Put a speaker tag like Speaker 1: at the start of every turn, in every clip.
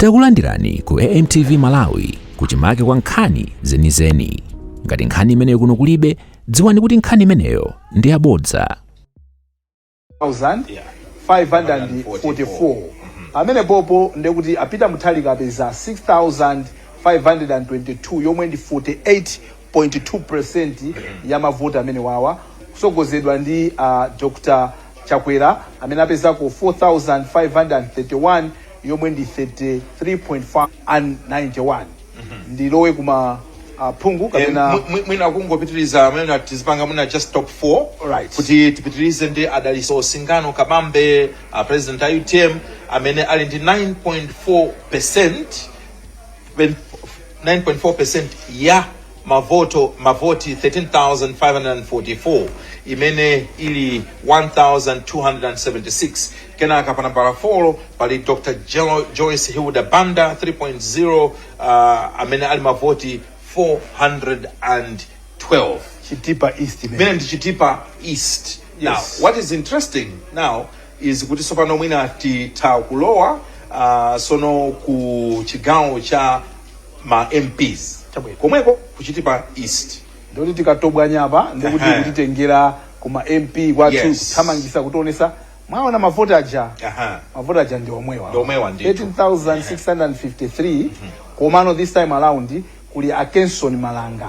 Speaker 1: Takulandirani ku AMTV Malawi, kuchimake kwa nkhani zenizeni. Ngati nkhani imeneyo kuno kulibe, dziwani kuti nkhani imeneyo ndi yabodza.
Speaker 2: 544 pamene popo, ndekuti a Peter Mutharika apeza 6522, yomwe ndi 48.2% ya mavoti amene wawa, kusogozedwa ndi Dr Chakwera amene apezako 4531, yomwe ndi 33.5 and 91. Ndilowe kuma phungu kapena?
Speaker 3: Mwina kungopitiriza mwina tizipanga mwina just top 4 kuti tipitirize ndi a Dalitso Singano Kabambe, president a UTM, amene ali ndi 9.4%, 9.4% ya mavoto, mavoti 13,544, imene ili 1276. Kenaka pa nambala 4 pali Dr Joyce Hilda Banda, 3.0, amene ali mavoti 412.
Speaker 2: Chitipa East
Speaker 3: imene
Speaker 2: imene
Speaker 3: ndi Chitipa East. Now, what is interesting now is kuti sopano mwina titha kulowa sono ku chigawo cha ma MPs komweko ku Chitipa East.
Speaker 2: Ndoti tikatobwanya apa, ndikuti kutitengera kuma MP kwathu, kuthamangisa, kutionesa mwaona mavoti aja. Mavoti aja ndi omwewa.
Speaker 3: Ndi omwewa ndithu.
Speaker 2: 13,653. Komano this time around kuli a Kenson Malanga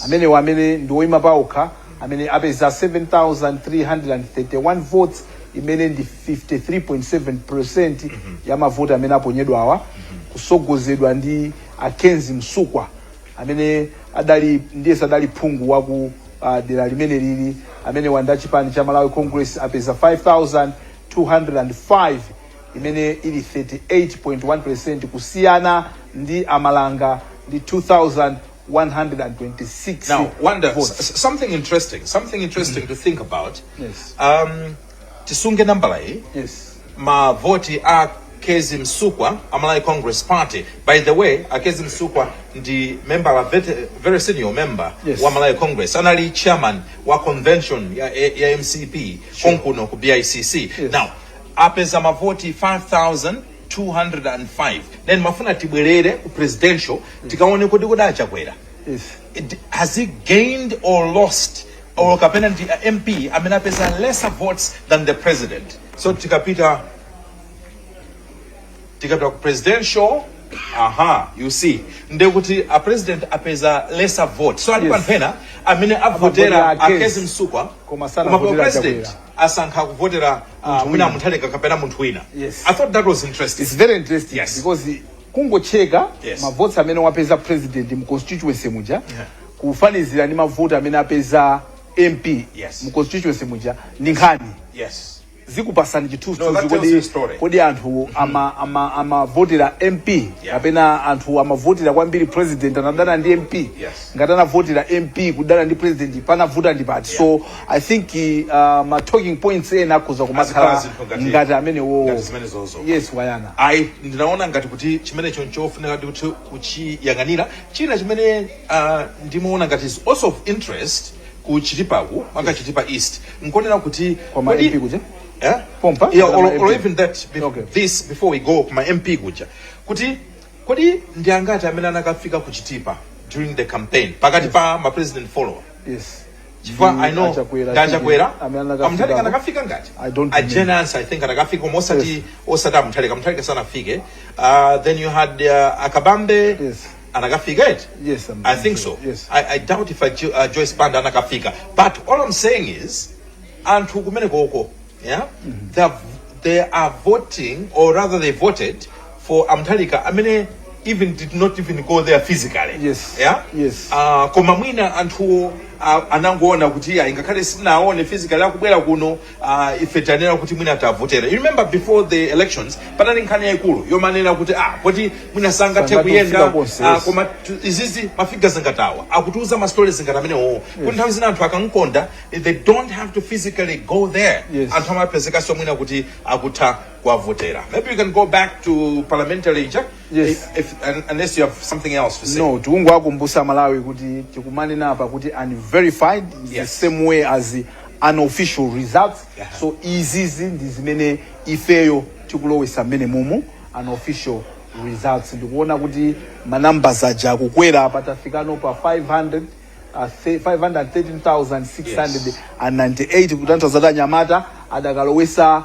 Speaker 2: amene amene ndi woyima paokha, amene apeza 7331 votes, imene ndi 53.7% ya mavoti amene aponyedwawa, kusogozedwa ndi a Kezzie Msukwa amene adali ndiye sadali phungu waku dera limene lili, amene wanda chipani cha Malawi Congress, apeza 5205, imene ili 38.1%, kusiyana ndi a Malanga ndi 2126
Speaker 3: Now, Wonder,
Speaker 2: votes.
Speaker 3: Something interesting to think about. Tisunge nambala iyi, mavoti a Kezzie Msukwa a Malawi Congress Party. By the way, a Kezzie Msukwa ndi member la very, very senior member wa Malawi Congress, anali chairman wa convention ya MCP konkuno ku BICC. Now apeza mavoti 5205. Then mafuna tibwerere ku presidential, tikaone kuti kodi a Chakwera has he gained or lost, or kapena ndi MP amene apeza lesser votes than the president? So tikapita ku presidential, aha, you see, ndekuti a president apeza lesser vote. So ali panthu ena amene avotera
Speaker 2: Amavotera
Speaker 3: a Kezzie Msukwa,
Speaker 2: Koma
Speaker 3: koma
Speaker 2: sanavotera
Speaker 3: president
Speaker 2: Chakwera.
Speaker 3: asankha kuvotera mwina Mutharika kapena munthu wina. I thought that was interesting.
Speaker 2: It's very interesting because kungocheka mavotes amene wapeza president mu constituency muja kufanizira ndi mavoti amene apeza MP mu constituency muja ndi nkhani zikupasani
Speaker 3: No,
Speaker 2: chithunzithunzi.
Speaker 3: That tells you a story.
Speaker 2: Kodi anthu amavotera MP kapena anthu amavotera kwambiri president, anadana ndi MP? Ngati anavotera MP kudana ndi president, panavuta ndi pati? So I think ma talking points ena akhoza kumakhala
Speaker 3: Azikhala zinthu
Speaker 2: ngati amenewo.
Speaker 3: Ngati zimenezozo.
Speaker 2: Yes, Wayana.
Speaker 3: Ayi, ndinaona ngati kuti chimenecho nchofunika kuti kuchiyang'anira. China chimene ndimaona ngati is also of interest ku Chitipaku, maka Chitipa East, nkonena kuti
Speaker 2: Kwa ma MP kuja?
Speaker 3: Eh?
Speaker 2: Pompa?
Speaker 3: Yeah,
Speaker 2: Kwa ma
Speaker 3: or
Speaker 2: MP.
Speaker 3: even that this before we go kuma MP kuja, kuti kodi ndi angati amene anakafika ku Chitipa during the campaign pakati pa ma president follower? Chifukwa
Speaker 2: Ndi
Speaker 3: I know
Speaker 2: a Chakwera,
Speaker 3: ndi a Chakwera.
Speaker 2: Amene anakafika
Speaker 3: A Mutharika
Speaker 2: apo.
Speaker 3: anakafika ngati
Speaker 2: I don't
Speaker 3: a Jane, I think anakafika, koma osati a Mutharika. Mutharika sanafike. Then you had a Kabambe anakafika it.
Speaker 2: Yes,
Speaker 3: I think so.
Speaker 2: Yes.
Speaker 3: I doubt if Joyce Banda anakafika, but all I'm saying is anthu kumene koko, yeah, they are voting, or rather they voted for a Mutharika amene even did not even go there physically. Yeah. Koma mwina anthuwo anangoona kuti ya ingakhale sinaone physically akubwera kuno, ife tanena kuti mwina tavotera. You remember before the elections panali nkhani yayikulu yomanena kuti poti mwina sangathe
Speaker 2: Sangathe
Speaker 3: kuyenda
Speaker 2: kufika konse, yes.
Speaker 3: Koma izizi ma figures ngatawa akutiuza ma stories ngati amenewo, kuti nthawi zina anthu akankonda, they don't have to physically go there. Anthu amapezekanso mwina kuti akutha kuwavotera. Maybe we can go back to parliamentary ija if, unless you have something else to say.
Speaker 2: No, tikungowakumbutsa Malawi kuti tikumanena apa kuti unverified is the same way as the unofficial results. So izizi ndi zimene ifeyo tikulowesa mmene mumu unofficial results. Ndikuona kuti ma numbers aja akukwera, patafikano pa 500 513,698, kutanthauza kuti anyamata adakalowesa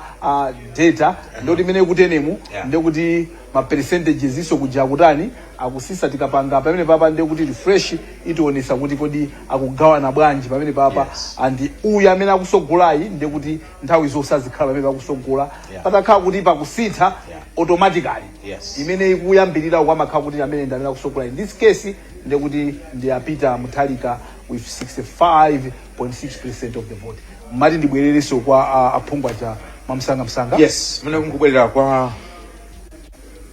Speaker 2: data, ndoti imene ikutenemu ndekuti ma percentages iso kuja akutani, akusisa. Tikapanga pamene papa, ndekuti refresh itionesa kuti kodi akugawana bwanji pamene papa. And uyu amene akusogolayi, ndekuti nthawi zonse azikhala pamene pakusogola. Patakhala kuti pakusintha, automatically imene ikuyambirira kwamakhala kuti amene ndi amene akusogola. In this case, ndekuti ndi a Peter Mutharika with 65.6% of the vote. Mati ndibwererenso kwa aphungu aja mwamsangamsanga?
Speaker 3: Yes, mune kungubwerera kwa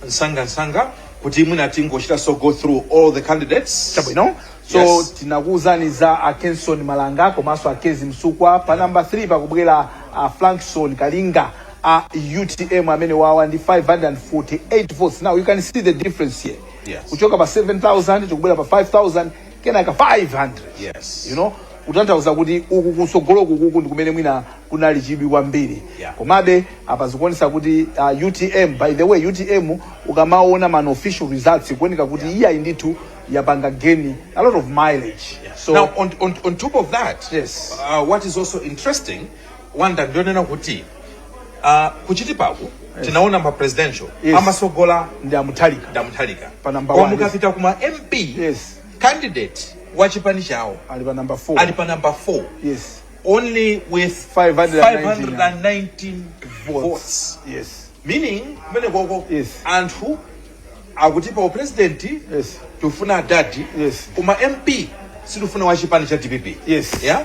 Speaker 3: msangamsanga kuti mwina tingochita so go through all the candidates.
Speaker 2: Chabwino. So tinakuwuzani za Akenson Malanga komanso Akezi Msukwa. Pa namba 3 pakubwera Frankson Kalinga a UTM, amene wawa ndi 548 votes. Now you can see the difference here. Kuchoka pa 7000 tikubwera pa 5000, kenaka 500. Kutanthauza kuti uku kusogoloku kuku ndi kumene mwina kunali chidwi kwambiri. Komabe apa zikuonesa kuti UTM, by the way, UTM ukamaona ma official results, kuoneka kuti iyayi ndithu yapanga gain a lot of mileage. So
Speaker 3: Now on top of that, what is also interesting, Wanda, ndionena kuti kuchitipaku tinaona ma presidential amasogola
Speaker 2: ndi Amuthalika.
Speaker 3: Ndi Amuthalika.
Speaker 2: Pa number
Speaker 3: Koma
Speaker 2: one, yes.
Speaker 3: mukapita kuma MP, candidate wa chipani chawo
Speaker 2: ali pa number 4.
Speaker 3: Ali pa number 4, only with
Speaker 2: 519
Speaker 3: 519
Speaker 2: votes.
Speaker 3: Votes. Meaning kumene koko anthu akuti pa president tifuna adadi, koma MP sitifuna wa chipani cha DPP. Yeah.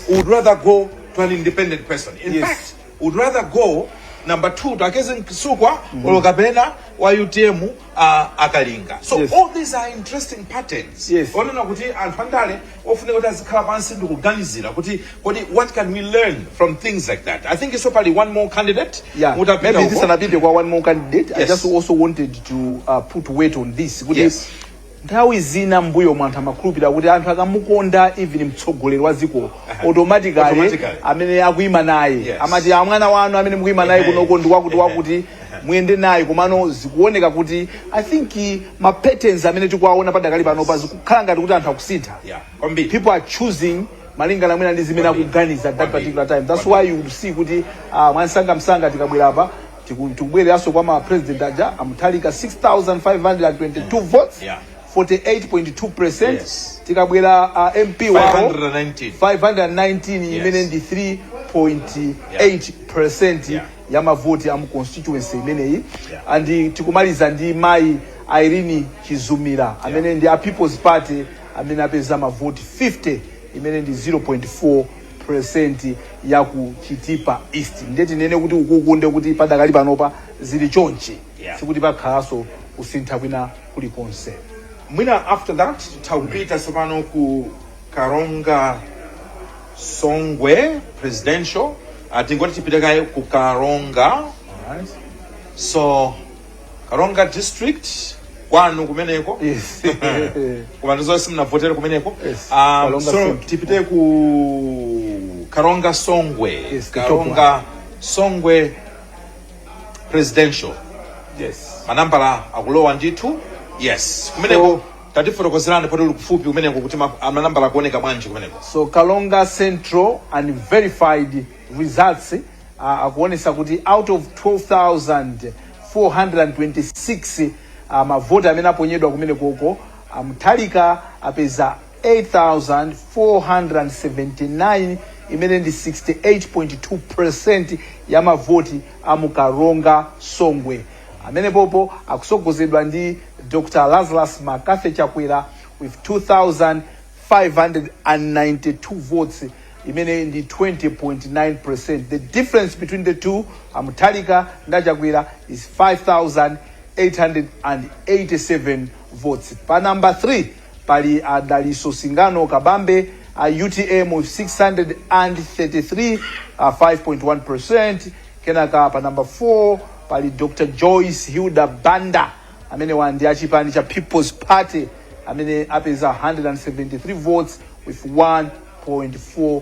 Speaker 3: Would rather go to an independent person. In fact, would rather go number two to Akezi Msukwa mm kapena wa UTM Akalinga. So all these are interesting patterns onena kuti anthu andale ofunika kuti azikhala pansi ndikuganizira kuti kodi what can we learn from things like that. I think iso pali one more candidate. Mutapita
Speaker 2: Maybe
Speaker 3: uko.
Speaker 2: Tisanapite kwa one more candidate, I just also wanted to put weight on this kuti nthawi zina mbuyo mwa anthu amakhulupirira kuti anthu akamukonda even mtsogoleri wa dziko, automatically
Speaker 3: Automatically.
Speaker 2: amene akuyima naye amati amwana wanu amene mukuyima naye kunoko ndi wakuti wakuti, muyende naye. Komano zikuoneka kuti I think ma patterns amene tikuwaona padakali panopa zikukhala ngati kuti anthu akusintha.
Speaker 3: Yeah, kwambiri.
Speaker 2: People are choosing malingana mwina ndi zimene akuganiza at that particular time. That's why you would see kuti mwansangamsanga tikabwera apa, tikubwereranso kwa ma president aja, Amuthalika 6522 votes, 48.2%. Tikabwera MP wawo,
Speaker 3: 519.
Speaker 2: 519, imene ndi 3.8% ya mavoti amu constituency imeneyi. And tikumaliza ndi mayi Irene Chizumira, amene ndi a People's Party, amene apeza mavoti 50, imene ndi 0.4% ya ku Chitipa East. Ndiye tinene kuti ukuku nde kuti padakali panopa zili chonchi, sikuti pakhalanso kusintha kwina kulikonse.
Speaker 3: Mwina after that tikupita tsopano ku Karonga Songwe presidential. Tingoti tipite kaye ku Karonga.
Speaker 2: Alright.
Speaker 3: So Karonga district, kwanu kumeneko.
Speaker 2: Yes.
Speaker 3: Koma ndizonse simunavotere kumeneko.
Speaker 2: Yes, Karonga
Speaker 3: So
Speaker 2: Central.
Speaker 3: tipite ku Karonga Songwe.
Speaker 2: Yes, the top.
Speaker 3: Karonga Songwe presidential. Manambala akulowa ndithu. Yes, kumeneko tatifotokozerani poti uli kufupi kumeneko kuti manambala akuoneka bwanji kumeneko.
Speaker 2: So Karonga Central unverified results akuonesa kuti out of 12,426 mavoti amene aponyedwa kumene koko, Muthalika apeza 8479, imene ndi 68.2% ya mavoti a mu Karonga Songwe. Amene popo akusogozedwa ndi Dr Lazarus McCarthy Chakwera with 2592 votes, imene ndi 20.9%. The difference between the two, Amuthalika ndi Achakwera, is 5887 votes. Pa number 3 pali Adaliso Singano Kabambe a UTM with 633, 5.1%. Kenaka pa number 4 pali Dr Joyce Hilda Banda, amene wa ndi achipani cha People's Party, amene apeza 173 votes with 1.4%.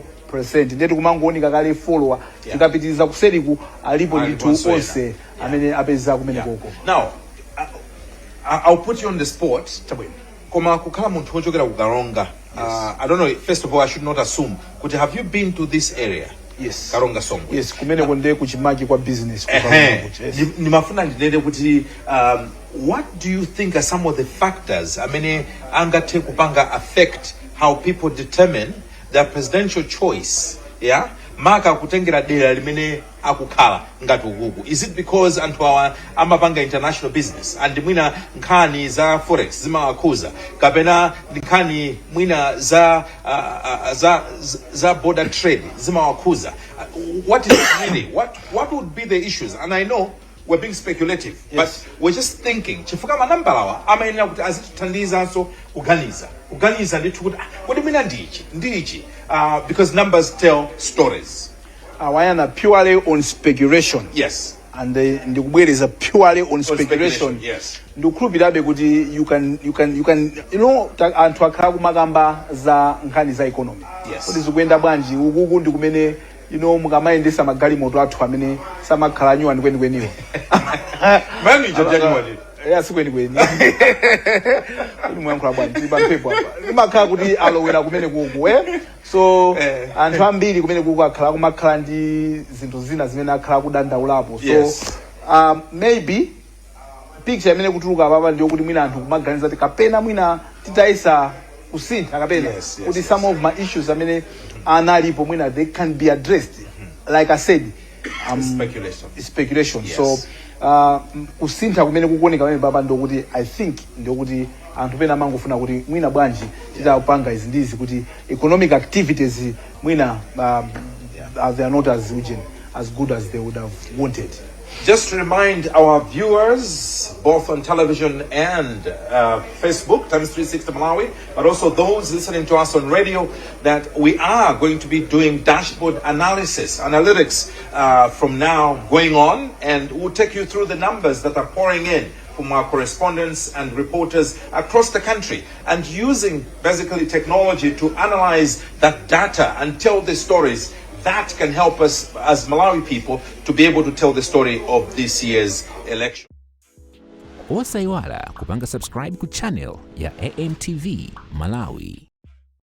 Speaker 2: Ndiye tikumangooneka kale follower. Tikapitiriza kuseriku alipo ndithu
Speaker 3: Aliponso ena.
Speaker 2: onse amene apeza kumene koko.
Speaker 3: Now, I'll put you on the spot.
Speaker 2: Chabwino.
Speaker 3: Koma kukhala munthu wochokera ku Karonga, I don't know, first of all, I should not assume kuti, have you been to this area?
Speaker 2: Yes.
Speaker 3: Karonga, Songwe.
Speaker 2: Yes, kumeneko ndiye kuchimake kwa business ku
Speaker 3: Ehe.
Speaker 2: Karonga kuti, yes.
Speaker 3: Ndimafuna ndinene kuti what do you think are some of the factors amene angathe kupanga affect how people determine their presidential choice, yeah, maka kutengera dera limene akukhala ngati ukuku? Is it because anthu awa amapanga international business and mwina nkhani za forex zimawakhuza, kapena nkhani mwina za border trade zimawakhuza? What is really, what would be the issues? And I know we're being speculative, but we're just thinking, chifukwa manambalawa amayenera kuti azitithandizanso kuganiza ndithu kuti, ah, kodi mwina ndichi ndichi, because numbers tell stories.
Speaker 2: Awayana, purely on speculation and ndikubwereza, purely on speculation,
Speaker 3: speculation, yes.
Speaker 2: Ndikukhulupirabe kuti you can anthu akhala kumakamba za nkhani za economy, kuti zikuyenda bwanji ukuku, ndi kumene mukamayendesa magalimoto athu amene samakhala anyuwani kwenikweni.
Speaker 3: Mani jajani.
Speaker 2: Ya, sikwenikweni kuti muyankhula bwanji, tili pamphepo apa, imakhala kuti alowera kumene kuku, eh? So anthu ambiri kumene kuku akhala kumakhala ndi zinthu zina zimene akhala kudandaulapo. So maybe picture imene kutuluka apapa ndiyo kuti mwina anthu kumaganiza kuti kapena mwina titayesa kusintha kapena kuti some of my issues amene analipo mwina they can be addressed. Like I said,
Speaker 3: Speculation.
Speaker 2: Speculation.
Speaker 3: Yes.
Speaker 2: So kusintha kumene kukuoneka pamene papa ndokuti, I think, ndiokuti anthu pena amangofuna kuti mwina bwanji titapanga izi ndizi kuti economic activities mwina they are not as urgent, as good as they would have wanted.
Speaker 3: Just to remind our viewers, both on television and Facebook, Times 360 Malawi, but also those listening to us on radio, that we are going to be doing dashboard analysis, analytics from now going on, and we'll take you through the numbers that are pouring in from our correspondents and reporters across the country, and using basically technology to analyze that data and tell the stories that can help us as Malawi people to be able to tell the story of this year's election.
Speaker 1: Osayiwala kupanga subscribe ku channel ya AMTV Malawi.